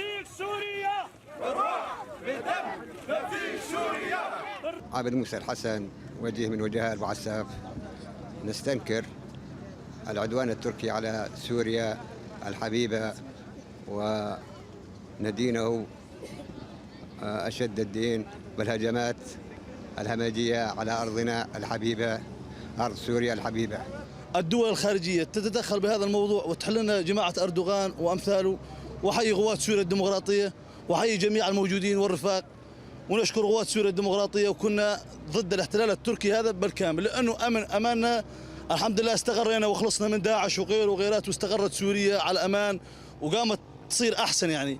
نفديك سوريا، بالروح بالدم نفديك سوريا. عابد موسى الحسن، وجيه من وجهاء البوعساف، نستنكر العدوان التركي على سوريا الحبيبة وندينه أشد الدين بالهجمات الهمجية على أرضنا الحبيبة، أرض سوريا الحبيبة. الدول الخارجية تتدخل بهذا الموضوع وتحل لنا جماعة أردوغان وأمثاله. وحي قوات سوريا الديمقراطية وحي جميع الموجودين والرفاق، ونشكر قوات سوريا الديمقراطية. وكنا ضد الاحتلال التركي هذا بالكامل، لأنه أمن أماننا الحمد لله، استقرينا وخلصنا من داعش وغيره وغيرات، واستقرت سوريا على الأمان وقامت تصير أحسن يعني.